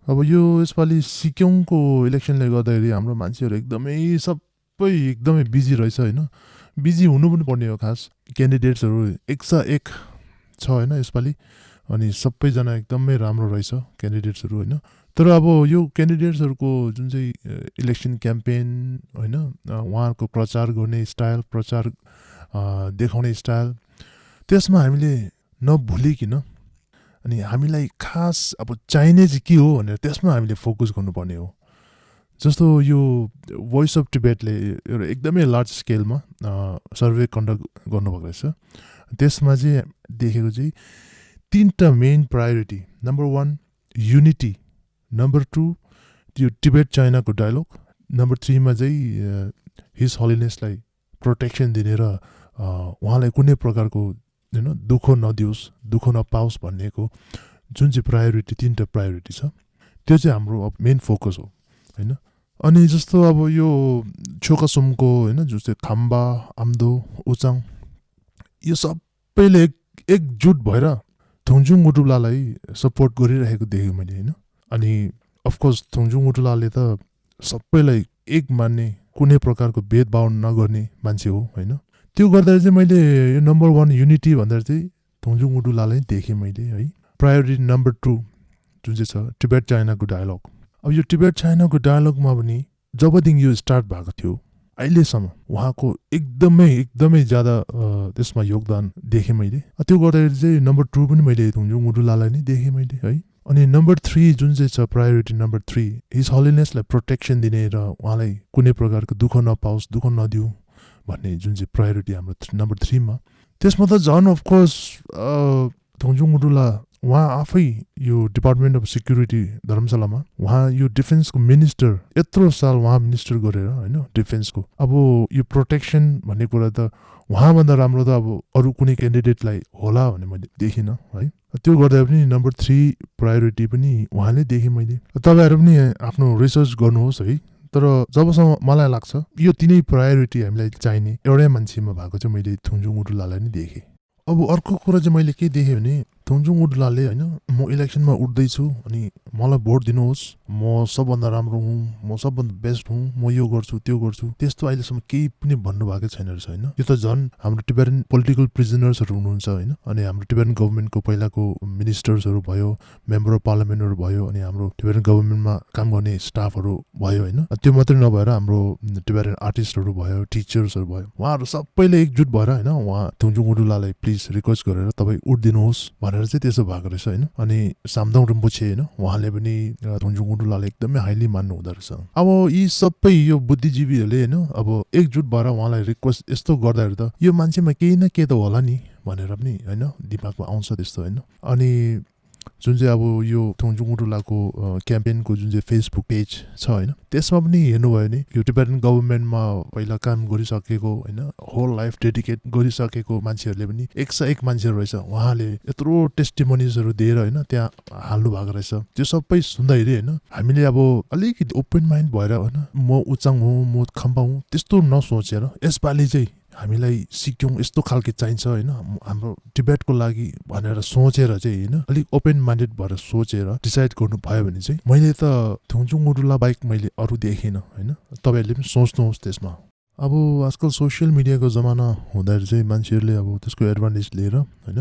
अब यो यसपालि सिक्किमको इलेक्सनले गर्दाखेरि हाम्रो मान्छेहरू सबै एकदमै बिजी रहेछ होइन, बिजी हुनु पनि पर्ने हो। खास क्यान्डिडेट्सहरू एक छ होइन यसपालि, अनि सबैजना एकदमै राम्रो रहेछ क्यान्डिडेट्सहरू होइन। तर अब यो क्यान्डिडेट्सहरूको जुन चाहिँ इलेक्सन क्याम्पेन होइन, उहाँहरूको प्रचार गर्ने स्टाइल, प्रचार देखाउने स्टाइल, त्यसमा हामीले नभुलिकन अनि हामीलाई खास अब चाहिने चाहिँ के हो भनेर त्यसमा हामीले फोकस गर्नुपर्ने हो। जस्तो यो भोइस अफ टिबेटले एउटा एकदमै लार्ज स्केलमा सर्वे कन्डक्ट गर्नुभएको रहेछ। त्यसमा चाहिँ देखेको चाहिँ 3टा main priority. Number 1 unity, number 2 त्यो टिबेट चाइनाको डायलग, नम्बर 3 मा चाहिँ हिज होलिनेसलाई प्रोटेक्सन दिने र उहाँलाई कुनै प्रकारको होइन दुःख नदियोस्, दुःख नपाओस् भन्नेको जुन चाहिँ प्रायोरिटी, 3टा प्रायोरिटी छ, त्यो चाहिँ हाम्रो अब मेन फोकस हो होइन। अनि जस्तो अब यो छोकासुमको होइन, जस्तै खाम्बा, आम्दो, उचाङ, यो सबैले एकजुट भएर थोङजुङ उडुलालाई सपोर्ट गरिरहेको देखेँ मैले होइन। अनि अफकोर्स थोङजुङ उडुलाले त सबैलाई एक मान्ने, कुनै प्रकारको भेदभाव नगर्ने मान्छे हो होइन। त्यो गर्दाखेरि चाहिँ मैले यो नम्बर 1 युनिटी भन्दाखेरि चाहिँ थोङजुङ उडुलालाई देखेँ मैले है। प्रायोरिटी नम्बर 2 जुन चाहिँ छ टिबेट चाइनाको डायलग। अब यो टिबेट चाइनाको डायलगमा पनि जबदेखि यो स्टार्ट भएको थियो अहिलेसम्म उहाँको एकदमै ज्यादा त्यसमा योगदान देखेँ मैले। त्यो गर्दाखेरि चाहिँ नम्बर 2 पनि मैले थोङजुङ उडुलालाई नै देखेँ मैले है। अनि नम्बर 3 जुन चाहिँ छ प्रायोरिटी नम्बर 3, हिज होलिनेसलाई प्रोटेक्सन दिने र उहाँलाई कुनै प्रकारको दुःख नपाओस्, दुःख नदिऊ भन्ने जुन चाहिँ प्रायोरिटी हाम्रो नम्बर 3 मा, त्यसमा त झन् अफकोर्स थोङजुङ उडुला उहाँ आफै यो डिपार्टमेन्ट अफ सिक्युरिटी धर्मशालामा उहाँ यो डिफेन्सको मिनिस्टर, यत्रो साल उहाँ मिनिस्टर गरेर होइन डिफेन्सको, अब यो प्रोटेक्सन भन्ने कुरा त उहाँभन्दा राम्रो त अब अरू कुनै क्यान्डिडेटलाई होला भन्ने मैले देखिनँ है। त्यो गर्दा पनि नम्बर 3 प्रायोरिटी पनि उहाँले देखेँ मैले। तपाईँहरू पनि आफ्नो रिसर्च गर्नुहोस् है। तर जबसम्म मलाई लाग्छ यो 3नै प्रायोरिटी हामीलाई चाहिने एउटै मान्छेमा भएको चाहिँ मैले थोङजुङ उडुलालाई नै देखेँ। अब अर्को कुरा चाहिँ मैले के देखेँ भने थोङजुङ उडुलाले होइन, म इलेक्सनमा उठ्दैछु अनि मलाई भोट दिनुहोस्, म सबभन्दा राम्रो हुँ, म सबभन्दा बेस्ट हुँ, म यो गर्छु त्यो गर्छु, त्यस्तो अहिलेसम्म केही पनि भन्नुभएको छैन रहेछ होइन। यो त झन् हाम्रो टिबेटन पोलिटिकल प्रिजनर्सहरू हुनुहुन्छ होइन, अनि हाम्रो टिबेटन गभर्मेन्टको पहिलाको मिनिस्टर्सहरू भयो, मेम्बर अफ पार्लियामेन्टहरू भयो, अनि हाम्रो टिबेटन गभर्मेन्टमा काम गर्ने स्टाफहरू भयो होइन। त्यो मात्रै नभएर हाम्रो टिबेटन आर्टिस्टहरू भयो, टिचर्सहरू भयो, उहाँहरू सबैले एकजुट भएर होइन उहाँ थोङजुङ उडुलालाई प्लिज रिक्वेस्ट गरेर तपाईँ उठिदिनुहोस् भनेर चाहिँ त्यसो भएको रहेछ होइन। अनि सामदाङ रिम्पोछे होइन, उहाँले पनि थोङजुङ उडुलालाई एकदमै हाइली मान्नु हुँदो रहेछ। अब यी सबै यो बुद्धिजीवीहरूले होइन अब एकजुट भएर उहाँलाई रिक्वेस्ट यस्तो गर्दाखेरि त यो मान्छेमा केही न केही त होला नि भनेर पनि होइन दिमागमा आउँछ त्यस्तो होइन। अनि जुन चाहिँ अब यो थोङजुङ उडुलाको क्याम्पेनको जुन चाहिँ फेसबुक पेज छ होइन, त्यसमा पनि हेर्नुभयो भने यो टिबेटन गभर्मेन्टमा पहिला काम गरिसकेको होइन, होल लाइफ डेडिकेट गरिसकेको मान्छेहरूले पनि एक मान्छेहरू रहेछ, उहाँले यत्रो टेस्टिमोनिजहरू दिएर होइन त्यहाँ हाल्नु भएको रहेछ। त्यो सबै सुन्दाखेरि होइन हामीले अब अलिकति ओपन माइन्ड भएर होइन, म उचाङ हुँ, म खाम्बा हुँ त्यस्तो नसोचेर यसपालि चाहिँ हामीलाई सिक्यौँ यस्तो खालके चाहिन्छ होइन हाम्रो टिबेटको लागि भनेर सोचेर चाहिँ होइन अलिक ओपन माइन्डेड भएर सोचेर डिसाइड गर्नु भयो भने चाहिँ मैले त थोङजुङ उडुला बाहेक मैले अरू देखिनँ होइन। तपाईँहरूले पनि सोच्नुहोस् त्यसमा। अब आजकल सोसियल मिडियाको जमाना हुँदाखेरि चाहिँ मान्छेहरूले अब त्यसको एडभान्टेज लिएर होइन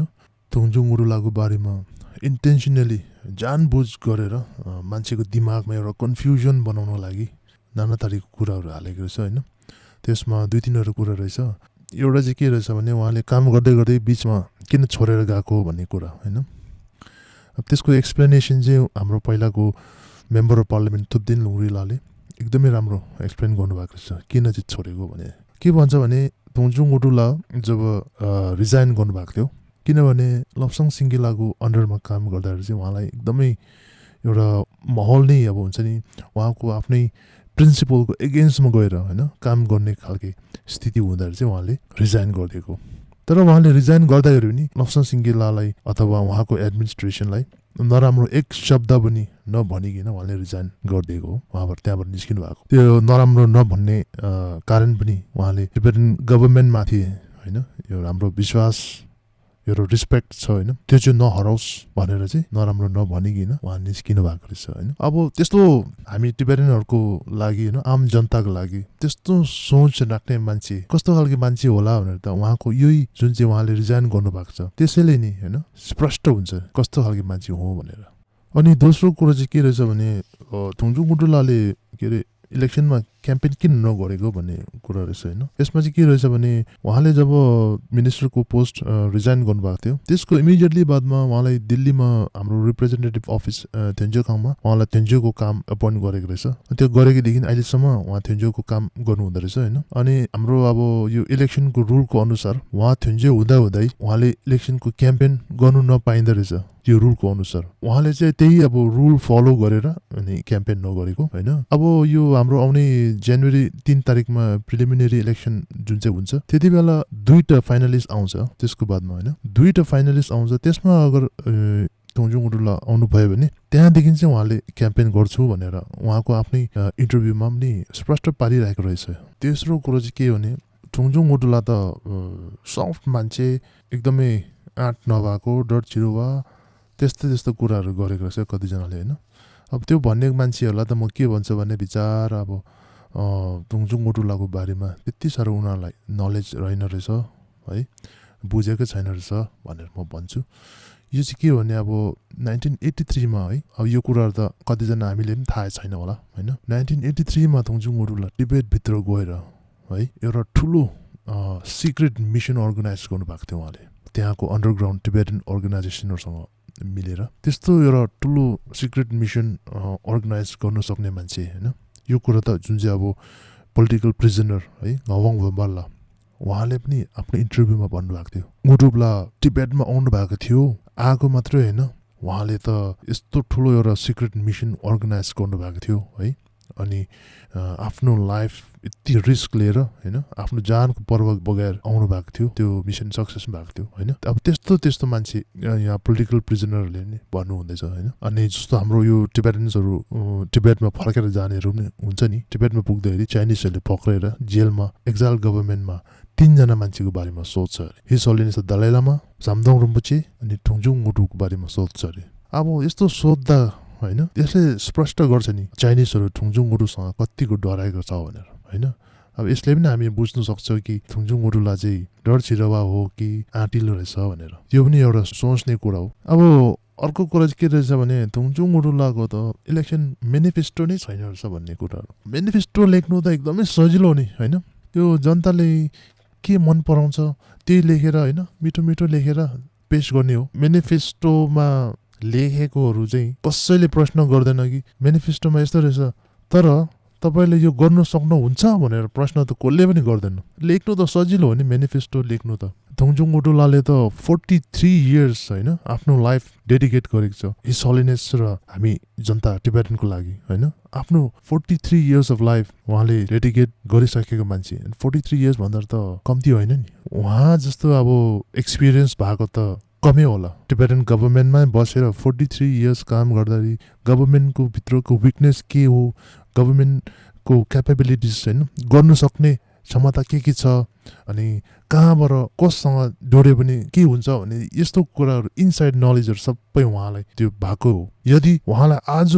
थोङजुङ उडुलाको बारेमा इन्टेन्सनली जानबुझ गरेर मान्छेको दिमागमा एउटा कन्फ्युजन बनाउनको लागि नाना थरीको कुराहरू हालेको रहेछ होइन। त्यसमा 2-3 कुरा रहेछ। एउटा चाहिँ के रहेछ भने उहाँले काम गर्दै गर्दै बिचमा किन छोडेर गएको भन्ने कुरा होइन। अब त्यसको एक्सप्लेनेसन चाहिँ हाम्रो पहिलाको मेम्बर अफ पार्लियामेन्ट थुप्दिन लुङरिलाले एकदमै राम्रो एक्सप्लेन गर्नुभएको रहेछ किन चाहिँ छोडेको भने। के भन्छ भने थोङजुङ उडुला जब रिजाइन गर्नुभएको थियो, किनभने लप्साङ सिङ्गिलाको अन्डरमा काम गर्दाखेरि चाहिँ उहाँलाई एकदमै एउटा माहौल नै अब हुन्छ नि उहाँको आफ्नै प्रिन्सिपलको एगेन्स्टमा गएर होइन काम गर्ने खालके स्थिति हुँदाखेरि चाहिँ उहाँले रिजाइन गरिदिएको। तर उहाँले रिजाइन गर्दाखेरि पनि लप्साङ सिङ्गेलालाई अथवा उहाँको एडमिनिस्ट्रेसनलाई नराम्रो एक शब्द पनि नभनिकन उहाँले रिजाइन गरिदिएको हो, उहाँबाट त्यहाँबाट निस्किनु भएको। त्यो नराम्रो नभन्ने कारण पनि उहाँले टिबेटन गभर्मेन्टमाथि होइन यो राम्रो विश्वास एउटा रिस्पेक्ट छ होइन, त्यो चाहिँ नहराओस् भनेर चाहिँ नराम्रो नभनिकन उहाँ निस्किनु भएको रहेछ होइन। अब त्यस्तो हामी टिबेटनहरूको लागि होइन, आम जनताको लागि त्यस्तो सोच राख्ने मान्छे कस्तो खालको मान्छे होला भनेर त उहाँको यही जुन चाहिँ उहाँले रिजाइन गर्नुभएको छ त्यसैले नि होइन स्पष्ट हुन्छ कस्तो खालको मान्छे हो भनेर। अनि दोस्रो कुरो चाहिँ के रहेछ भने थुङजुङ मुडुलाले के अरे इलेक्सनमा क्याम्पेन किन नगरेको भन्ने कुरा रहेछ होइन। यसमा चाहिँ के रहेछ भने उहाँले जब मिनिस्टरको पोस्ट रिजाइन गर्नुभएको थियो त्यसको इमिडिएटली बादमा उहाँलाई दिल्लीमा हाम्रो रिप्रेजेन्टेटिभ अफिस थेन्जोखाङमा उहाँलाई थेन्जोको काम एपोइन्ट गरेको रहेछ। त्यो गरेकोदेखि अहिलेसम्म उहाँ थेन्जोको काम गर्नुहुँदो रहेछ होइन। अनि हाम्रो अब यो इलेक्सनको रुलको अनुसार उहाँ थेन्जो हुँदा हुँदै उहाँले इलेक्सनको क्याम्पेन गर्नु नपाइँदो रहेछ त्यो रुलको अनुसार। उहाँले चाहिँ त्यही अब रुल फलो गरेर अनि क्याम्पेन नगरेको होइन। अब यो हाम्रो आउने जनवरी 3 तारिकमा प्रिलिमिनेरी इलेक्सन जुन चाहिँ हुन्छ त्यति बेला 2टा फाइनलिस्ट आउँछ त्यसको बादमा होइन। 2टा फाइनलिस्ट आउँछ त्यसमा अगर थुङजुङ मुडुला आउनुभयो भने त्यहाँदेखि चाहिँ उहाँले क्याम्पेन गर्छु भनेर उहाँको आफ्नै इन्टरभ्यूमा पनि स्पष्ट पारिरहेको रहेछ। तेस्रो कुरो चाहिँ के हो भने थुङजुङ मुडुला त सफ्ट मान्छे एकदमै आँट नभएको डर चिरुवा त्यस्तो कुराहरू गरेको रहेछ कतिजनाले होइन। अब त्यो भन्ने मान्छेहरूलाई त म के भन्छु भने विचार अब थुङजुङ मुडुलाको बारेमा त्यति साह्रो उनीहरूलाई नलेज रहेन रहेछ है, बुझेकै छैन रहेछ भनेर म भन्छु। यो चाहिँ के भने अब 1983मा है, अब यो कुराहरू त कतिजना हामीले पनि थाहा छैन होला होइन। 1983मा थुङजुङ मुडुला टिबेटभित्र गएर है एउटा ठुलो सिक्रेट मिसन अर्गनाइज गर्नुभएको थियो उहाँले त्यहाँको अन्डरग्राउन्ड टिबेटन अर्गनाइजेसनहरूसँग मिलेर। त्यस्तो एउटा ठुलो सिक्रेट मिसन अर्गनाइज गर्न सक्ने मान्छे होइन। यो कुरा त जुन चाहिँ अब पोलिटिकल प्रिजनर है घवाङ भम्बाल्ला उहाँले पनि आफ्नो इन्टरभ्यूमा भन्नुभएको थियो मुडुला टिबेटमा आउनु भएको थियो, आएको मात्रै होइन उहाँले त यस्तो ठुलो एउटा सिक्रेट मिसन अर्गनाइज गर्नुभएको थियो है। अनि आफ्नो लाइफ यति रिस्क लिएर होइन आफ्नो जानको पर्वत बगाएर आउनु भएको थियो, त्यो मिसन सक्सेस भएको थियो होइन। अब त्यस्तो मान्छे यहाँ पोलिटिकल प्रिजनरहरूले नि भन्नु हुँदैछ होइन। अनि जस्तो हाम्रो यो टिबेटन्सहरू टिबेटमा फर्केर जानेहरू पनि हुन्छ नि, टिबेटमा पुग्दाखेरि चाइनिजहरूले पक्रेर जेलमा एक्जाइल गभर्मेन्टमा 3 जना मान्छेको बारेमा सोध्छ अरे। हिज होलिनेस दलाई लामा, सामदोङ रिम्पोचे अनि थुङजुङ मुडुको बारेमा सोध्छ अरे। अब यस्तो सोद्धा होइन यसले स्पष्ट गर्छ नि चाइनिजहरू थुङजुङ मुडुसँग कतिको डराएको छ भनेर होइन। अब यसले पनि हामी बुझ्नु सक्छौँ कि थुङजुङ मुडुला चाहिँ डर छिरवा हो कि आँटिलो रहेछ भनेर, त्यो पनि एउटा सोच्ने कुरा हो। अब अर्को कुरा चाहिँ के रहेछ भने थुङजुङ मुडुलाको त इलेक्सन मेनिफेस्टो नै छैन रहेछ भन्ने कुराहरू। मेनिफेस्टो लेख्नु त एकदमै सजिलो नि होइन, त्यो जनताले के मन पराउँछ त्यही लेखेर होइन मिठो लेखेर पेश गर्ने हो। मेनिफेस्टोमा लेखेकोहरू चाहिँ कसैले प्रश्न गर्दैन कि मेनिफेस्टोमा यस्तो रहेछ तर तपाईँले यो गर्नु सक्नुहुन्छ भनेर प्रश्न त कसले पनि गर्दैन। लेख्नु त सजिलो हो नि मेनिफेस्टो लेख्नु त। थुङजुङ मुडुलाले त 43 इयर्स होइन आफ्नो लाइफ डेडिकेट गरेको छ हिज होलिनेस र हामी जनता टिबेटनको लागि होइन। आफ्नो 43 इयर्स अफ लाइफ उहाँले डेडिकेट गरिसकेको मान्छे। 43 इयर्स भन्दा त कम्ती होइन नि। उहाँ जस्तो अब एक्सपिरियन्स भएको त कमै होला। टिबेटन गभर्मेन्टमा बसेर 43 इयर्स काम गर्दाखेरि गभर्मेन्टको भित्रको विकनेस के हो, गभर्मेन्टको क्यापेबिलिटिज होइन गर्नु सक्ने क्षमता के छ अनि कहाँबाट कससँग जोड्यो भने के हुन्छ भने यस्तो कुराहरू इनसाइड नलेजहरू सबै उहाँलाई त्यो भएको हो। यदि उहाँलाई आज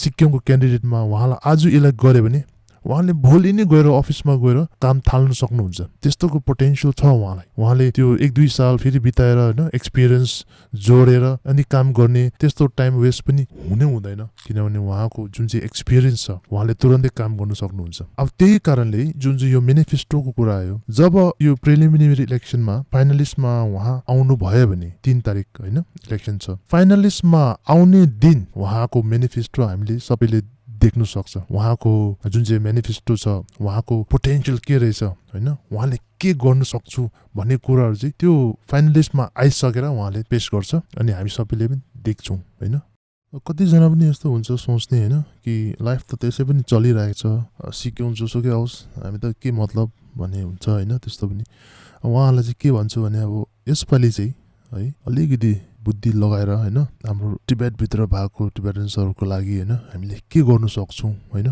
सिक्किमको क्यान्डिडेटमा उहाँलाई आज इलेक्ट गर्यो भने उहाँले भोलि नै गएर अफिसमा गएर काम थाल्नु सक्नुहुन्छ, त्यस्तोको पोटेन्सियल छ उहाँलाई। उहाँले त्यो 1-2 साल फेरि बिताएर होइन एक्सपिरियन्स जोडेर अनि काम गर्ने त्यस्तो टाइम वेस्ट पनि हुनै हुँदैन, किनभने उहाँको जुन चाहिँ एक्सपिरियन्स छ उहाँले तुरन्तै काम गर्नु सक्नुहुन्छ। अब त्यही कारणले जुन चाहिँ यो मेनिफेस्टोको कुरा आयो, जब यो प्रिलिमिनेरी इलेक्सनमा फाइनलिस्टमा उहाँ आउनु भयो भने 3 तारिक होइन इलेक्सन छ, फाइनलिस्टमा आउने दिन उहाँको मेनिफेस्टो हामीले सबैले देख्नु सक्छ। उहाँको जुन चाहिँ मेनिफेस्टो छ उहाँको पोटेन्सियल के रहेछ होइन, उहाँले के गर्नु सक्छु भन्ने कुराहरू चाहिँ त्यो फाइनलिस्टमा आइसकेर उहाँले पेश गर्छ अनि हामी सबैले पनि देख्छौँ होइन। कतिजना पनि यस्तो हुन्छ सोच्ने होइन कि लाइफ त त्यसै पनि चलिरहेको छ, सिक्यौँ जोसुकै आओस् हामी त के मतलब भन्ने हुन्छ होइन। त्यस्तो पनि उहाँहरूलाई चाहिँ के भन्छु भने अब यसपालि चाहिँ है अलिकति बुद्धि लगाएर होइन हाम्रो टिबेटभित्र भएको टिबेटन्सहरूको लागि होइन हामीले के गर्नु सक्छौँ होइन,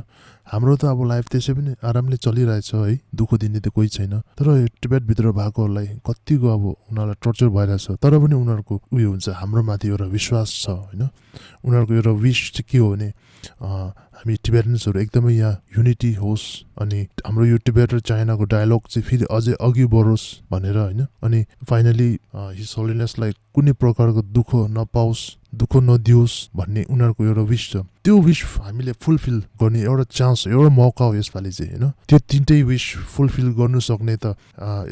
हाम्रो त अब लाइफ त्यसै पनि आरामले चलिरहेछ है, दुःख दिने त कोही छैन। तर यो टिबेटभित्र भएकोहरूलाई कतिको अब उनीहरूलाई टर्चर भइरहेछ, तर पनि उनीहरूको उयो हुन्छ, हाम्रो माथि एउटा विश्वास छ होइन। उनीहरूको एउटा विश चाहिँ के हो भने हामी टिबेटन्सहरू एकदमै यहाँ युनिटी होस्, अनि हाम्रो यो टिबेट र चाइनाको डायलग चाहिँ फेरि अझै अघि बढोस् भनेर होइन। अनि फाइनली हिज होलिनेसलाई कुनै प्रकारको दुःख नपाओस्, दुःख नदियोस् भन्ने उनीहरूको एउटा विश छ। त्यो विश हामीले फुलफिल गर्ने एउटा चान्स, एउटा मौका हो यसपालि चाहिँ होइन। त्यो तिनटै विश फुलफिल गर्नु सक्ने त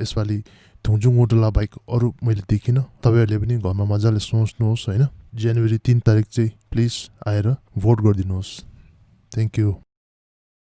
यसपालि थुङजुङ मोडुला बाहेक अरू मैले देखिनँ। तपाईँहरूले पनि घरमा मजाले सोच्नुहोस् होइन। जनवरी 3 तारिक चाहिँ प्लिज आएर भोट गरिदिनुहोस्। Thank you.